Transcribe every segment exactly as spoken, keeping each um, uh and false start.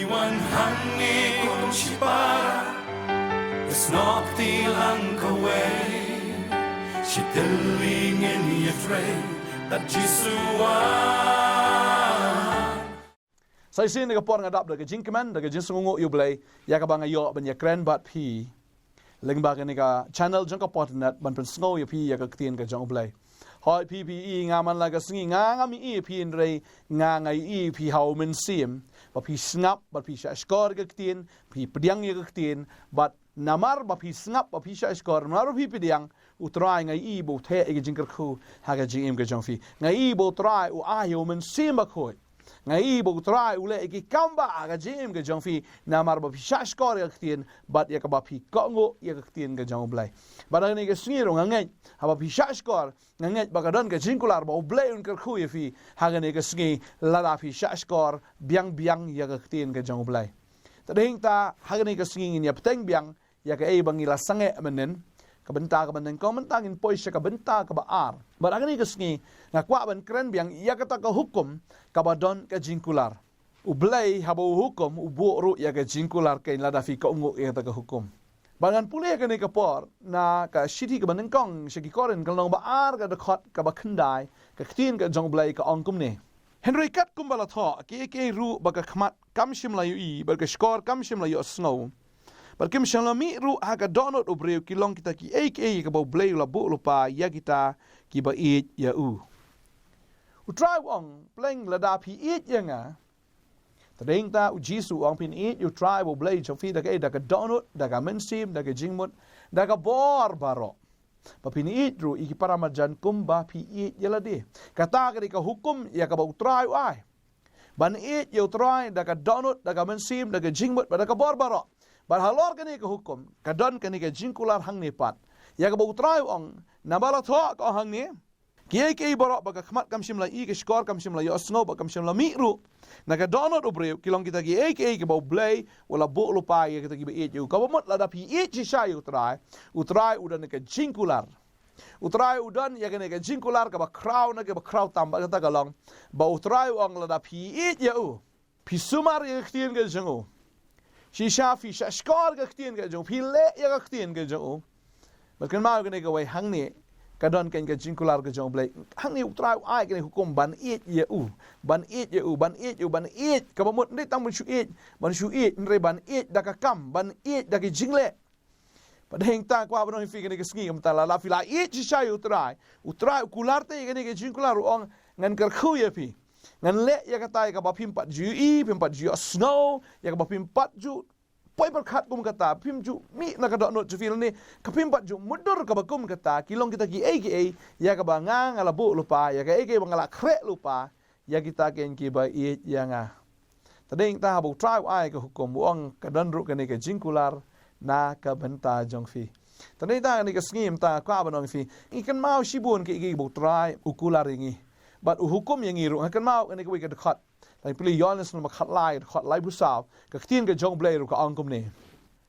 Wan hangne kum shipara, ka snoh kti lang kawei, shi tylli ngin ïatrei, bad Jisu wan. Sa shisien ha kane ka por nga dap da ka jingkmen, da ka jingsngewnguh ïa U Blei, ïa kaba nga ïoh ban ïakren bad phi lyngba kane ka channel jong ka Potternet ban pynsngew ïa phi ïa ka ktien ka jong U Blei. Hooid phi, phi i nga man la ka sngi, nga ngam i ïa phi, hynrei nga nga i ïa phi ha U Mynsiem, ba phi sngap, ba phi shahshkor ïa ka ktien, phi pdiang ïa ka ktien, bad namar ba phi sngap, ba phi shahshkor, namar ba phi pdiang, U Trai nga i ba u theh ïa ka jingkyrkhu ha ka jingim ka jong phi. Nga i ba U Trai u ai ïa U Mynsiem Bakhuid. Nga i ba U Trai u leh ïa ki kam ba ha ka jingim ka jong phi, namar ba phi shahshkor ïa ka ktien, bad ïa kaba phi kohnguh ïa ka ktien ka jong U Blei. Bad ha kane ka sngi ruh nga ngeit, haba phi shahshkor, nga ngeit ba ka don ka jingkular ba U Blei un kyrkhu ïa phi ha kane ka sngi, lada phi shahshkor biang biang ïa ka ktien ka jong U Blei. Te dei hangta ha kane ka sngi ngin ïa bteng biang ïa kaei ba ngi la sangeh mynnin. Ka bynta kaba nyngkong, mynta ngin poi sha ka bynta kaba ar. Bad ha kane ka sngi nga kwah ban kren biang ïa kata ka hukum kaba don ka jingkular. U Blei haba u hukum, u buh ruh ïa ka jingkular keiñ lada phi kohnguh ïa kata ka hukum. Bad ngan pule ha kane ka por na ka shithi kaba nyngkong sha ki Korinth, ka lynnong ba ar, ka dkhot kaba khyndai, ka ktien ka jong U Blei ka ong kumne: Hynrei katkum ba la thoh, kiei kiei ruh ba ka khmat kam shym la ïohi, bad ka shkor kam shym la ïohsngew, bad kim shym la mih ruh ha ka dohnud u briew, ki long kita kiei kiei kaba U Blei u la buh lypa ïa kita kiba ïeit ïa u. U Trai u ong, pleng lada phi ïeit ïa nga. Te dei hangta u Jisu u ong phin ïeit ïa U Trai ba U Blei jong phi da kaei? Da ka dohnud, da ka mynsiem, da ka jingmut, da ka bor baroh. Ba phin ïeit ruh ïa ki para marjan kumba phi ïeit ïa lade. Kata ka dei ka hukum ïa kaba U Trai u ai. Ban ïeit ïa U Trai da ka dohnud, da ka mynsiem, da ka jingmut, bad da ka bor baroh. Bad halor kane ka hukum, ka don kane ka jingkular hangne pat. Ïa kaba U Trai u ong, naba la thoh ka ong hangne: Kiei kiei baroh ba ka khmat kam shym la ïohi, ka shkor kam shym la ïohsngew, bad kam shym la mih ruh na ka dohnud u briew, ki long kita kiei kiei kaba U Blei u la buh lypa ïa kita kiba ïeit ïa u. Kaba mut lada phi ïeit shisha ïa U Trai, U Trai u don ka jingkular. U Trai u don ïa kane ka jingkular kaba khraw na kaba khraw tam, bad kata ka long ba U Trai u ong lada phi ïeit ïa u, phi sumar ïa ka ktien ka jong u. Shisha phi shahshkor ka ktien ka jong u, phi leh ïa ka ktien ka jong u. Bad kynmaw kane kawei, hangne ka don kane ka jingkular ka jong U Blei. Hangne U Trai u ai kane ka hukum ban ïeit ïa u. Ban ïeit ïa u, ban ïeit ïa u, ban ïeit. Kaba mut ym dei tang ban shu ïeit, ban shu ïeit, hynrei ban ïeit da ka kam, ban ïeit da ka jingleh. Bad hangta kwah ban ong ïa phi kane ka sngi, kumta lada phi la ïeit shisha ïa U Trai, U Trai u kular te ïa kane ka jingkular, u ong ngan kyrkhu ïa phi. Ngan leh ïa kata ïa kaba phim pat ju ïohi, phim pat ju ïohsngew, ïa kaba phim pat ju poi pyrkhat kum kata, phim ju mih na ka dohnud jong phi lane ka phim pat ju mutdur kaba kum kata, ki long kita kiei kiei ïa kaba nga nga la buh lypa, ïa kaei kaei ba nga la khreh lypa ïa kita keiñ kiba ïeit ïa nga. Te dei hangta haba U Trai u ai ka hukum, u ong ka don ruh kane ka jingkular na ka bynta jong phi. Te dei hangta kane ka sngi mynta kwah ban ong ïa phi, ngi kynmaw shibun kiei kiei ba U Trai u kular ïa ngi bad u hukum ïa ngi ruh. Nga kynmaw kane kawei ka dkhot, la pule Ïoannis lynnong ba khatlai, dkhot laiphew saw, ka ktien ka jong U Blei ruh ka ong kumne: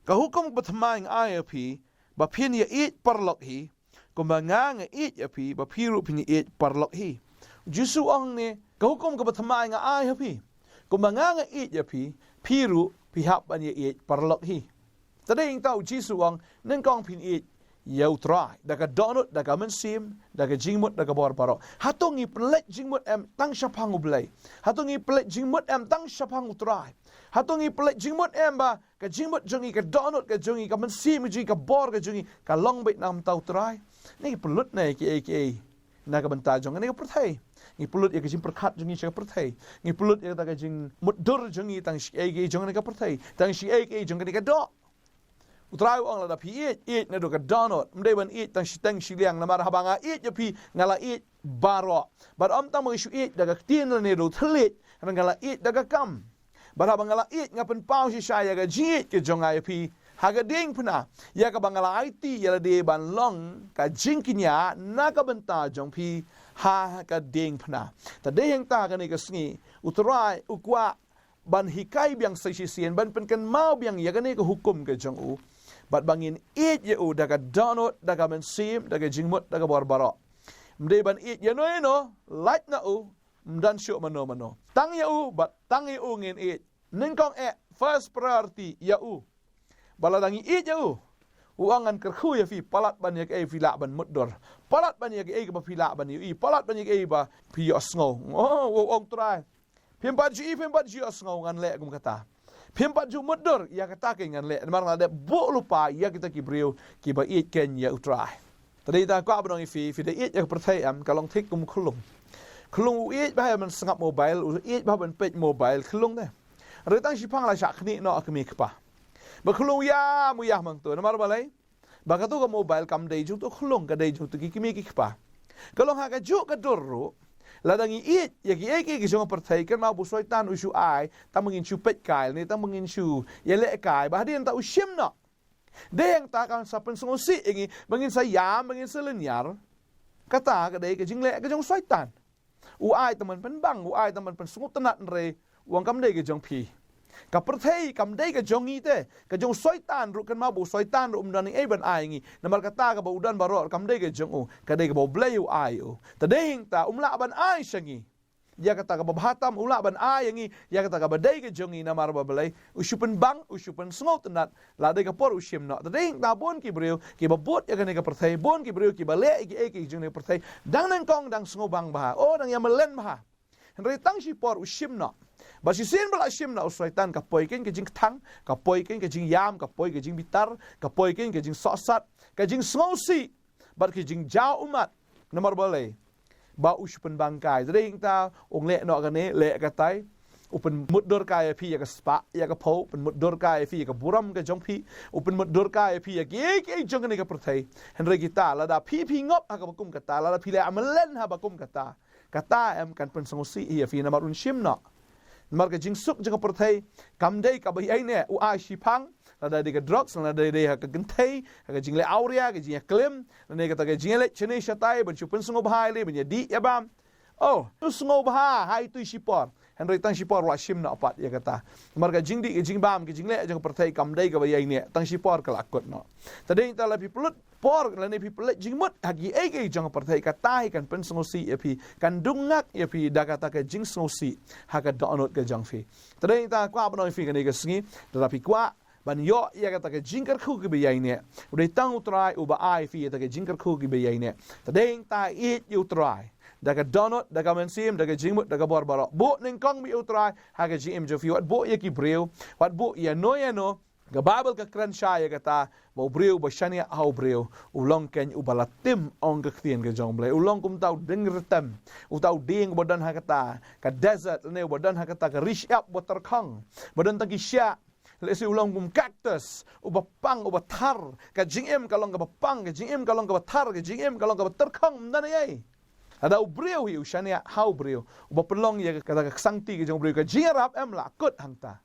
Ka hukum kaba thymmai nga ai ha phi, ba phin ïa ïeit paralok hi, kumba nga nga ïeit ïa phi, ba phi ruh phin ïa ïeit paralok hi. U Jisu u ong hangne, ka hukum kaba thymmai nga ai ha phi, kumba nga nga ïeit ïa phi, phi ruh phi hap ban ïa ïeit paralok hi. Te dei hangta u Jisu u ong, nyngkong phin ïeit ïa U Trai da ka dohnud, da ka mynsiem, da ka jingmut, da ka bor baroh. Hato ngi pynleit jingmut em tang shaphang U Blei? Hato ngi pynleit jingmut em tang shaphang U Trai? Hato ngi pynleit jingmut em ba ka jingmut jong ngi, ka dohnud ka jong ngi, ka mynsiem ka jong ngi, ka bor ka jong ngi ka long beit na ka bynta U Trai? Ngi pynlut ne kiei kiei na ka bynta jong kane ka pyrthei. Ngi pynlut ïa ka jingpyrkhat jong ngi sha ka pyrthei. Ngi pynlut ïa kata ka jingmutdur jong ngi tang shi kiei kiei jong kane ka pyrthei, tang shi kiei kiei jong kane ka doh. U Trai u ong lada phi ïeit, ïeit naduh ka dohnud. Ym dei ban ïeit tang shiteng shiliang, namar haba nga ïeit ïa phi nga la ïeit baroh. Bad ym tang ba nga shu ïeit da ka ktien lane da u thylliej, hynrei nga la ïeit da ka kam. Bad haba nga la ïeit nga pynpaw shisha ïa ka jingïeit ka jong nga ïa phi ha ka diengphna, ïa kaba nga la aiti ïa lade ban long ka jingkñia na ka bynta jong phi ha ka diengphna. Te dei hangta kane ka sngi U Trai u kwah ban hikai biang sa shisien, ban pynkynmaw biang ïa kane ka hukum ka jong u, bad ba ngin ïeit ïa u da ka dohnud, da ka mynsiem, da ka jingmut, da ka bor baroh. Ym dei ban ïeit ïano ïano lait na u, ym don shuh mano mano. Tang ïa u bad tang ïa u ngin ïeit. Nyngkong eh, first priority ïa u. Ba lada ngi ïeit ïa u, u ong ngan kyrkhu ïa phi, palat ban ïa kaei phi lah ban mutdur, palat ban ïa kaei kaba phi lah ban ïohi, palat ban ïa kaei ba phi ïohsngew. Oh, u ong Trai, phim pat ju ïohi, phim pat ju ïohsngew, ngan leh kum kata. Phim pat ju mutdur, ïa kata keiñ ngan leh. Namar nga la dep buh lypa ïa kita ki briew kiba ïeit keiñ ïa u Trai. Te dei tang kwah ban ong ïa phi, phi da ïeit ïa ka pyrthei em, ka long thik kum u khyllung. Khyllung u ïeit bha ban sngap mobile, u ïeit bha ban peit mobile, khyllung te. Hynrei tang shiphang la shah khnieh noh ha kmie kpa. Ba khyllung u ïam, u ïam hangto, namar balei? Ba kato ka mobile kam dei jong uto u khyllung, ka dei jong uto ki kmie ki kpa. Ka long ha kajuh ka dur ruh, lada ngi ïeit ïa kiei kiei ki jong ka pyrthei, kynmaw ba u Soitan u shu ai tang ba ngin shu peit kai, ne tang ba ngin shu ïaleh kai, ba hadien ta u shim noh. Dei hangta kan sa pynsngewsih ïa ngi ba ngin sa ïam, ba ngin sa lynñiar. Kata ka dei ka jingleh ka jong u Soitan. U ai tang ban pynbang, u ai tang ban pynsngewtynnat, hynrei u ong kam dei ka jong phi. Ka pyrthei kam dei ka jong ngi te, ka jong u Soitan ruh, kynmaw ba u Soitan ruh um don ei ei ban ai ngi. Namar kata kaba u don baroh kam dei ka jong u, ka dei kaba U Blei u ai u. Te dei hangta um lah ban ai sha ngi ïa kata kaba bha tam, u lah ban ai ïa ngi ïa kata kaba dei ka jong ngi, namar ba balei? U shu pynbang, u shu pynsngewtynnat, la dei ka por u shim noh. Te dei hangta bun ki briew kiba bud ïa kane ka pyrthei, bun ki briew kiba leh ïa kiei kiei ki jong kane ka pyrthei, dang nyngkong dang sngewbang bha, oh, dang ïa mlien bha. Hynrei tang shipor u shim noh. Bad shisien ba la shim noh u Soitan, ka poi keiñ ka jingkthang, ka poi keiñ ka jingïam, ka poi ka jingbitar, ka poi keiñ ka jingsohsat, ka jingsngewsih, bad ka jingjaw ummat. Namar balei? Ba u shu pynbang kai. Te dei hangta u ong leh noh kane, leh katai. U pynmutdur kai ïa phi ïa ka spah, ïa ka phew, u pynmutdur kai ïa phi ïa ka burom ka jong phi, u pynmutdur kai ïa phi ïa kiei kiei jong kane ka pyrthei. Hynrei kita, lada phi phi ngop ha kaba kum kata, lada phi leh mlien ha kaba kum kata, kata em kan pynsngewsih ïa phi, namar un shim noh. Namar ka jingsuk jong ka pyrthei kam dei kaba ïaineh, u ai shiphang, lada dei ka drugs, lada dei ha ka kynthei, ha ka jingleh awria, ka jingïaklim, lane kata ka jingleh shane shatai, ban shu pynsngewbha ïaleh, ban ïadih ïabam. Oh, u sngewbha ha itu i shipor. Hynrei tang shipor u la shim noh pat ïa kata. Namar ka jingdih ka jingbam, ka jingleh jong ka pyrthei kam dei kaba ïaineh, tang shipor ka la kut noh. Te dei hangta la phi pynlut por lane phi pynleit jingmut ha kiei kiei jong ka pyrthei, kata hi kan pynsngewsih ïa phi, kan dung ngak ïa phi da kata ka jingsngewsih ha ka dohnud ka jong phi. Te dei hangta kwah ban ong ïa phi kane ka sngi, lada phi kwah ban ïoh ïa kata ka jingkyrkhu kaba ïaineh, u dei tang u Trai uba ai ïa phi ïa kata ka jingkyrkhu kaba ïaineh. Te dei hangta ïeit ïa u Trai da ka dohnud, da ka mynsiem, da ka jingmut, da ka bor baroh. Buh nyngkong beit ïa u Trai ha ka jingim jong phi, wat buh ïa ki briew, wat buh ïano ïano. Ka Baibl ka kren shai ïa kata, ba u briew ba shaniah ha u briew u long keiñ uba la tim, ong ka ktien ka jong U Blei. U long kumta u dieng rytem, uta u dieng ba don ha kata ka desert, lane uba don ha kata ka ri shyiap ba tyrkhong, ba don tang ki shiah. Lehse u long kum cactus, uba pang, uba thar. Ka jingim ka long kaba pang, ka jingim ka long kaba thar, ka jingim ka long kaba tyrkhong, ym don ei ei. Lada u briew hi u shaniah ha u briew, uba pynlong ïa kata ka ksangti ka jong u briew, ka jingïarap em la kut hangta.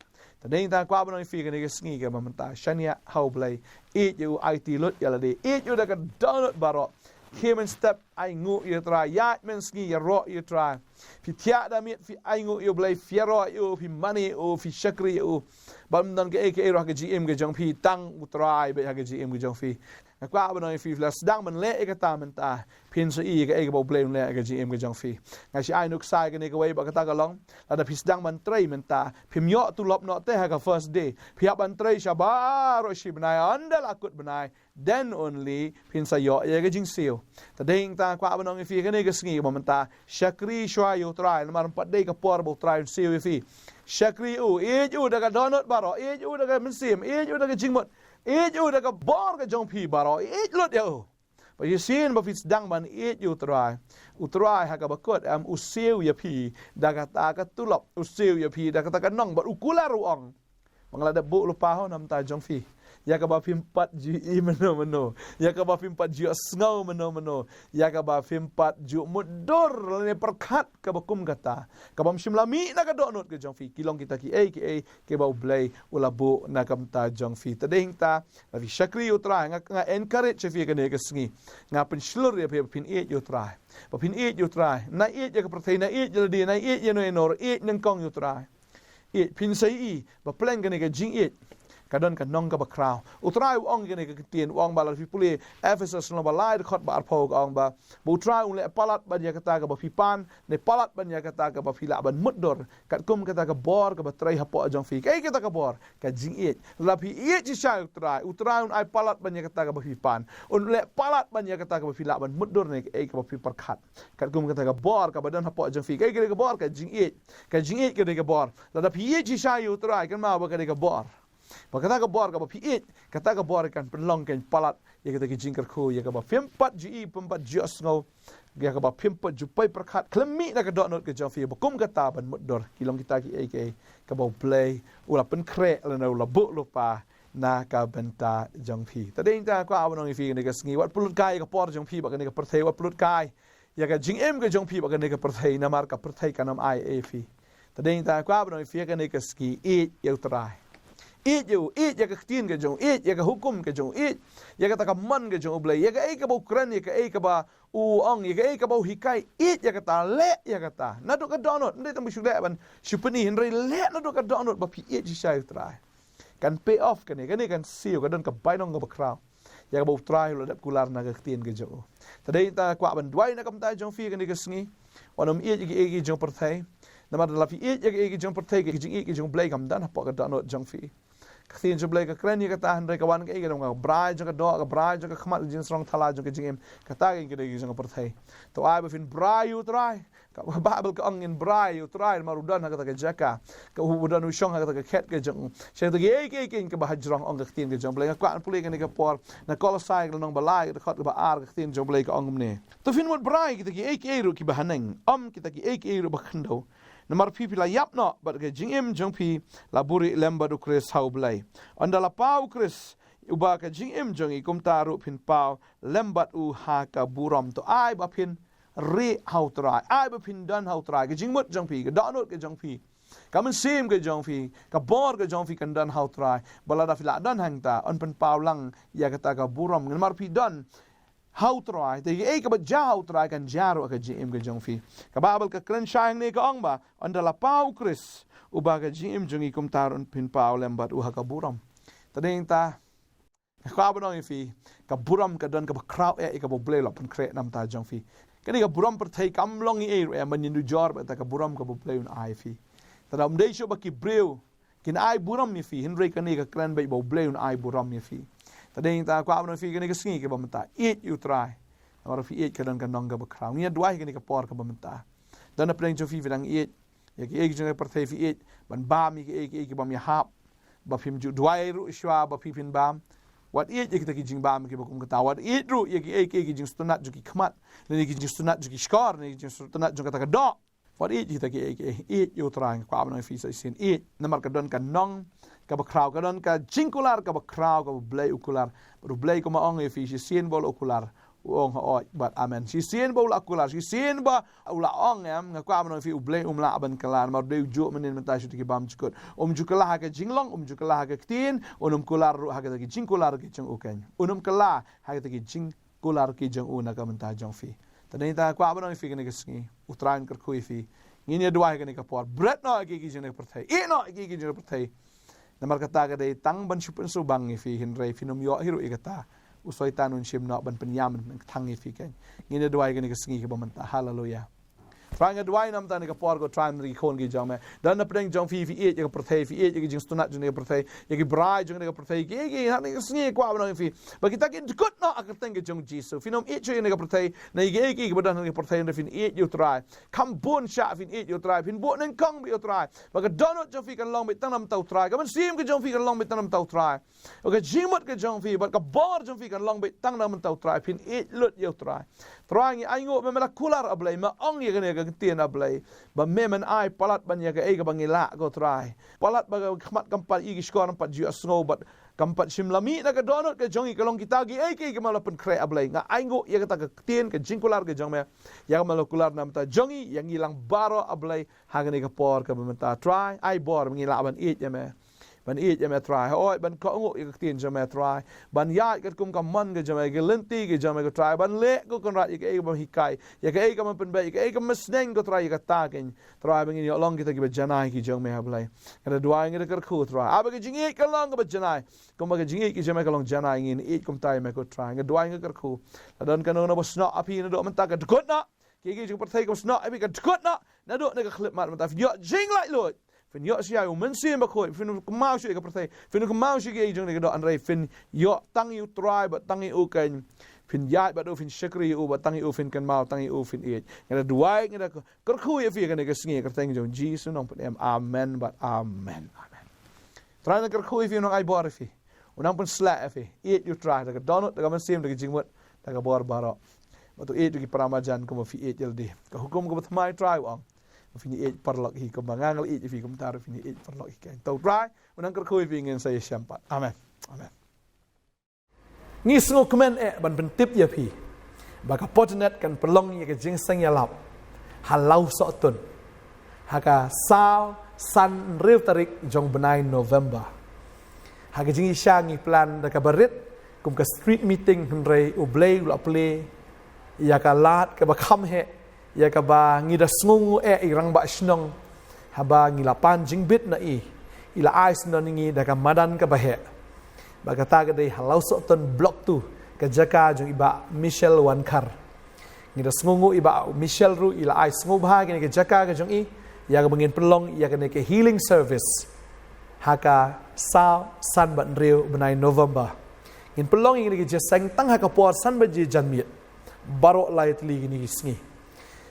Te dei hangta kwah ban ong ïa phi kane ka sngi kaba mynta, shaniah ha U Blei, ïeit ïa u, aiti lut ïa lade, ïeit ïa u da ka dohnud baroh. Khie mynstep ainguh ïa u Trai, ïaid mynsngi ïaroh ïa u Trai. Phi thiah da miet phi ainguh ïa U Blei, phi ïaroh ïa u, phi mane ïa u, phi shakri ïa u. Bad ym don kaei kaei ruh ha ka jingim ka jong phi, tang u Trai beit ha ka jingim ka jong phi. Nga kwah ban ong ïa phi, phi la sdang ban leh ïa kata mynta, phin sa ïohi ïa kaei kaba U Blei un leh ha ka jingim ka jong phi. Nga shu ai nuksa ïa kane kawei, bad kata ka long, lada phi sdang ban trei mynta, phim ïoh tulop noh te ha ka first day. Phi hap ban trei sha baroh shi bnai, ynda la kut bnai, then only phin sa ïoh ïa ka jingsiew. Te dei hangta kwah ban ong ïa phi kane ka sngi kaba mynta, shakri shuwa ïa u Trai, namar ym pat dei ka por ba u Trai un siew ïa phi. Shakri ïa u, ïeit ïa u da ka dohnud baroh, ïeit ïa u da ka mynsiem, ïeit ïa u da ka jingmut, ïeit ïa u da ka bor ka jong phi baroh, ïeit lut ïa u. Ba shisien ba phi sdang ban ïeit ïa u Trai, u Trai ha kaba kut em u siew ïa phi da kata ka tulop, u siew ïa phi da kata ka nong, bad u kular u ong, ba nga la dep buh lypa ha u na ka bynta jong phi, ïa kaba phim pat ju ïohi mynno mynno, ïa kaba phim pat ju sngew mynno mynno, ïa kaba phim pat ju mutdur lane pyrkhat kaba kum kata, kaba ym shym la mih na ka dohnud ka jong phi. Ki long kita kiei kiei kiba U Blei u la buh na ka bynta jong phi. Te dei hangta, la phi shakri ïa u Trai, nga, nga encourage ïa phi kane ka sngi. Nga pynshlur ïa phi ba phin ïeit ïa u Trai, ba phin ïeit ïa u Trai. Na ïeit ïa ka pyrthei, na ïeit ïa lade, na ïeit ïano ïano, ïeit nyngkong ïa u Trai. Ïeit, phin sa ïohi ba pleng kane ka jingïeit ka don ka nong kaba khraw. U Trai u ong kane ka ktien, u ong ba, lada phi pule Ephesos lynnong ba lai dkhot ba arphew, ka ong ba, ba U Trai un leh palat ban ïa kata kaba phi pan, ne palat ban ïa kata kaba phi lah ban mutdur, katkum kata ka bor kaba trei hapoh jong phi. Kaei kata ka bor? Ka jingïeit. Lada phi ïeit shisha ïa U Trai, U Trai un ai palat ban ïa kata kaba phi pan, un leh palat ban ïa kata kaba phi lah ban mutdur ne kaei kaba phi pyrkhat, katkum kata ka bor kaba don hapoh jong phi. Kaei kata ka bor? Ka jingïeit. Ka jingïeit kata ka bor. Lada phi ïeit shisha ïa U Trai, kynmaw ba kata ka bor, ba kata ka bor kaba phi ïeit, kata ka bor kan pynlong, kan palat ïa kata ki jingkyrkhu, ïa kaba phim pat ju i, phim pat ju ïohsngew, ïa kaba phim pat ju poi pyrkhat khlem mih na ka dohnud ka jong phi, ba kum kata ban mutdur. Ki long kita kiei kiei kaba U Blei u la pynkhreh lane u la buh lypa na ka bynta jong phi. Te dei tang kwah ban ong ïa phi kane ka sngi, wat pynlut kai ïa ka por jong phi bad kane ka pyrthei, wat pynlut kai ïa ka jingim ka jong phi bad kane ka pyrthei, namar ka pyrthei kan ym ai ei ïa phi. Te dei tang kwah ban ong ïa phi kane ka sngi, ïeit ïa U Trai. Ïeit ïa u, ïeit ïa ka ktien ka jong u, ïeit ïa ka hukum ka jong u, ïeit ïa kata ka mon ka jong U Blei, ïa kaei kaba u kren, ïa kaei kaba u ong, ïa kaei kaba u hikai, ïeit ïa kata, leh ïa kata. Naduh ka dohnud, ym dei tang ba shu leh ban shu pyni, hynrei leh naduh ka dohnud ba phi ïeit shisha ïa U Trai. Kan pay off kane, kane kan siew, ka don ka bainong kaba khraw ïa kaba U Trai u la dep kular na ka ktien ka jong u. Te dei tang kwah ban duwai na ka bynta jong phi kane ka sngi, wat nym ïeit ïa kiei kiei jong pyrthei. Namar lada phi ïeit ïa kiei kiei jong pyrthei, ka jingïeit ka jong U Blei kam don hapoh ka dohnud jong phi. Ka ktien jong U Blei ka kren ïa kata, hynrei ka wan kaei? Ka don ka brai jong ka doh, ka brai jong ka khmat, ka jingsngew thala jong ka jingim. Kata ka dei ka jong ka pyrthei. To ai ba phin brai ïa U Trai. Ka Baibl ka ong ngin brai ïa U Trai, namar u don ha kata ka jaka, ka u don, u shong ha kata ka khet ka jong u. Sha kata kiei kiei kiei kaba hajrong, ong ka ktien ka jong U Blei. Nga kwah ban pule kane ka por na Kolosai ka lynnong ba lai, ka dkhot kaba ar, ka ktien jong U Blei ka ong kumne: To phin mut brai kita kiei kiei ruh kiba haneng, ym kita kiei kiei ruh ba khyndew. Namar phi, phi la ïap noh, bad ka jingim jong phi la buhrieh lem bad U Khrist ha U Blei. Ynda la paw U Khrist, uba ka jingim jong ngi, kumta ruh phin paw lem bad u ha ka burom. To ai ba phin rieh ha U Trai, ai ba phin don ha U Trai. Ka jingmut jong phi, ka dohnud ka jong phi, ka mynsiem ka jong phi, ka bor ka jong phi kan don ha U Trai. Bad lada phi lah don hangta, yn pynpaw lang ïa kata ka burom, namar phi don ha U Trai. Te kaei kaba jia ha U Trai kan jia ruh ha ka jingim ka jong phi. Ka Baibl ka kren shai hangne, ka ong ba, ynda la paw U Khrist, uba ka jingim jong ngi, kumta ruh phin paw lem bad u ha ka burom. Te dei tang nga kwah ban ong ïa phi, ka burom ka don kaba khraw eh ïa kaba U Blei u la pynkhreh na ka bynta jong phi. Kane ka burom pyrthei kam long ei ei ruh eh ban ïanujor bad kata ka burom kaba U Blei un ai ïa phi. Te ym dei shuh ba ki briew kin ai burom ïa phi, hynrei kane ka kren beit ba U Blei un ai burom ïa phi. Te dei tang kwah ban ong ïa phi kane ka sngi kaba mynta, ïeit ïa U Trai. Namar phi ïeit, ka don ka nong kaba khraw. Ngin ïa duwai kane ka por kaba mynta. Don na pdeng jong phi, phi dang ïeit ïa kiei kiei jong ka pyrthei, phi ïeit ban bam ïa kiei kiei ki bym ïahap, ba phim ju duwai ruh shuwa ba phi phin bam. Wat ïeit ïa kita ki jingbam kiba kum kata. Wat ïeit ruh ïa kiei kiei ki jingsngewtynnat jong ki khmat, lane ki jingsngewtynnat jong ki shkor, lane ki jingsngewtynnat jong kata ka doh. Wat ïeit ïa kita kiei kiei. Ïeit ïa U Trai. Nga kwah ban ong ïa phi sa shisien, ïeit, namar ka don ka nong kaba khraw, ka don ka jingkular kaba khraw kaba U Blei u kular. Bad U Blei, kumba ong ïa phi, shisien ba u la kular, u ong hooid bad amen. Shisien ba u la kular, shisien ba u la ong em, nga kwah ban ong ïa phi, U Blei um lah ban kylla, namar u dei u juh mynnin mynta sha kita ki bymjukut. Um ju kylla ha ka jinglong, um ju kylla ha ka ktien, un ym kular ruh ha kita ki jingkular ki jong u keiñ. Un ym kylla ha kita ki jingkular ki jong u na ka bynta jong phi. Te dei tang kwah ban ong ïa phi kane ka sngi, U Trai un kyrkhu ïa phi. Ngin ïa duwai kane ka por. Bret noh ïa kiei kiei jong ka pyrthei. Ïeh noh ïa kiei kiei jong ka pyrthei. Namar kata ka dei tang ban shu pynsngewbang ïa phi, hynrei phin ym ïoh hi ruh ïa kata. U Soitan un shim noh ban pynïam, ban kthang ïa phi keiñ. Ngin ïa duwai kane ka sngi kaba mynta. Haleluya. Trai, nga duwai na ka bynta kane ka por, ko Trai, na ki khun ki jong me. Don na pdeng jong phi, phi ïeit ïa ka pyrthei, phi ïeit ïa ki jingsngewtynnat jong ka pyrthei, ïa ki brai jong ka pyrthei, ki, ki, ha kane ka sngi kwah ban ong ïa phi ba kita kin dkut noh ha ka kyrteng ka jong U Jisu. Phin ym ïeit shuh ïa ka pyrthei, na ïa kiei kiei kiba don ha ka pyrthei, hynrei phin ïeit ïa U Trai. Kham bun shah phin ïeit ïa U Trai, phin buh nyngkong beit ïa U Trai. Ba ka dohnud jong phi kan long beit tang na ka bynta U Trai, ka mynsiem ka jong phi kan long beit tang na ka bynta U Trai. Ka jingmut ka jong phi bad ka bor jong phi kan long beit tang na ka bynta U Trai, phin ïeit lut ïa U Trai. Trai, ngi ainguh ba me la kular, A Blei, me ong ïa kane ka ktien, A Blei, ba me men ai palat ban ïa kaei kaba ngi lah, ko Trai. Palat ba ka khmat kam pat i, ki shkor kam pat ju ïohsngew bad kam pat shym la mih na ka dohnud ka jong ngi, ka long kita kiei kiei kiba me la pynkhreh, A Blei. Nga ainguh ïa kata ka ktien, ka jingkular ka jong me, ïa kaba me la kular na ka bynta jong ngi, ïa ngi lang baroh, A Blei, ha kane ka por kaba mynta. Trai, ai bor ba ngi lah ban ïeit ïa me. ban ïeit ïa me Trai, hooid ban kohnguh ïa ka ktien jong me Trai, ban ïaid katkum ka mon ka jong me, ka lynti ka jong me ko Trai, ban leh ko Kynrad ïa kaei kaba me hikai, ïa kaei kaba me pynbeit, ïa kaei kaba me sneng ko Trai, ïa kata kein Trai ba ngin ïoh long kita kiba janai ki jong me ha Blei. Nga da duwai, nga da kyrkhu Trai, haba ka jingïeit ka long kaba janai, kumba ka jingïeit ka jong me ka long janai, ngin ïeit kumta ïa me ko Trai. Nga duwai, nga kyrkhu, la don kano kano ba snoh ha phi naduh mynta, ka dkut noh. Kiei kiei jong ka pyrthei kaba snoh ha phi, ka dkut noh naduh na ka khyllipmat mynta. Phin ïoh jinglaitluid, phin ïoh sha ïa U Mynsiem Bakhuid, phin kynmaw shuh ïa ka pyrthei, phin kynmaw shuh ïa kiei jong ka doh, hynrei phin ïoh tang ïa U Trai bad tang ïa U kein. Phin ïaid bad U, phin shakri ïa U bad tang ïa U phin kynmaw, tang ïa U phin ïeit. Nga da duwai, nga da kyrkhu ïa phi ha kane ka sngi, ha ka kyrteng jong U Jisu Nongpynim. Amen bad amen. Amen. Trai, nga kyrkhu ïa phi, U nang ai bor ïa phi, U nang pynshlur ïa phi. Ïeit ïa U Trai da ka dohnud, da ka mynsiem, da ka jingmut, da ka bor baroh. Bad to ïeit ïa ki para marjan kumba phi ïeit ïa lade. Ka hukum kaba thymmai Trai u ong, ba phin ïeit paralok hi, kumba nga nga la ïeit ïa phi kumta ruh phin ïeit paralok hi kein. To Trai, U nang kyrkhu ïa phi, ngin sa ïashem pat. Amen. Amen. Ngi sngewkmen eh ban pyntip ïa phi ba ka Portinet kan pynlong ïa ka jingïaseng ïalap ha Lawsohtun ha ka saw, san, hynriew tarik jong u bnai November. Ha ka jingïaishah ngi plan da kaba rit kum ka street meeting, hynrei U Blei u la plie ïa ka lad kaba kham heh, ïa kaba ngi da sngewnguh eh i rangbah shnong, haba ngi la pan jingbit na i, i la ai sngewbha ïa ngi da ka madan kaba heh. Bad kata ka dei ha Lawsohtun Block two, ka jaka jong i Bah Michelle Wankhar. Ngi da sngewnguh i Bah Michelle ruh i la ai sngewbha ïa kane ka jaka ka jong i, ïa kaba ngin pynlong ïa kane ka healing service ha ka saw, san bad hynriew bnai November. Ngin pynlong ïa kane ka jingïaseng tang ha ka por san baje janmiet baroh lai tylli kine ki sngi.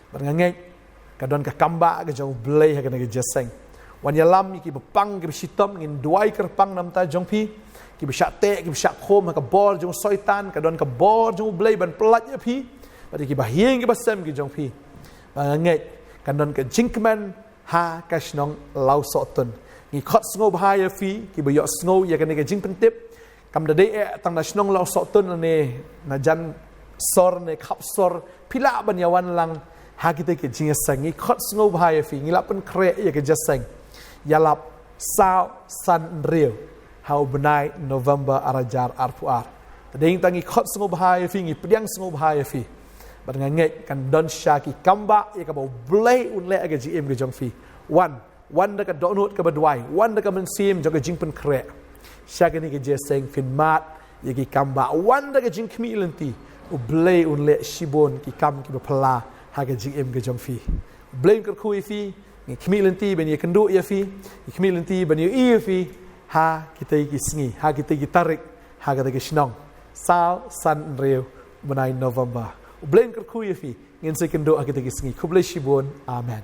Bad nga ngeit ka don ka kambah ka jong U Blei ha kane ka jingïaseng. Wan ïalam ïa kiba pang kiba shitom, ngin duwai kyrpang na bynta jong phi. Kiba shah teh, kiba shah khum ha ka bor jong u Soitan, ka don ka bor jong U Blei ban pyllait ïa phi. Bad ïa kiba haïing kiba sem ki jong phi, bad nga ngeit kan don ka jingkmen ha ka shnong Lawsohtun. Ngi khot sngewbha ïa phi kiba ïohsngew ïa kane ka jingpyntip. Kam da dei eh tang na shnong Lawsohtun lane na jan sor ne khap sor, phi lah ban ïawan lang ha kita ki jingïaseng. Ngi khot sngewbha ïa phi, ngi la pynkhreh ïa ka jingïaseng ïalap saw, san, hynriew ha u bnai November ar hajar arphew ar. Te dei tang ngi khot sngewbha ïa phi, ngi pdiang sngewbha ïa phi. Bad nga ngeit kan don shisha ki kambah ïa kaba U Blei un leh ha ka jingim ka jong phi. Wan, wan da ka dohnud kaba duwai, wan da ka mynsiem jong ka jingpynkhreh. Sha kane ka jingïaseng phin mad ïa ki kambah, wan da ka jingkhmih lynti. U Blei un leh shibun ki kam kiba phylla ha ka jingim ka jong phi. U Blei un kyrkhu ïa phi. Ngi khmih lynti ban ïakynduh ïa phi, ngi khmih lynti ban ïohi ïa phi ha kita ki sngi, ha kita ki tarik, ha kita ki shnong. Saw, san, hynriew bnai November. U Blei un kyrkhu ïa phi. Ngin sa ïakynduh ha kita ki sngi. Khublei shibun. Amen.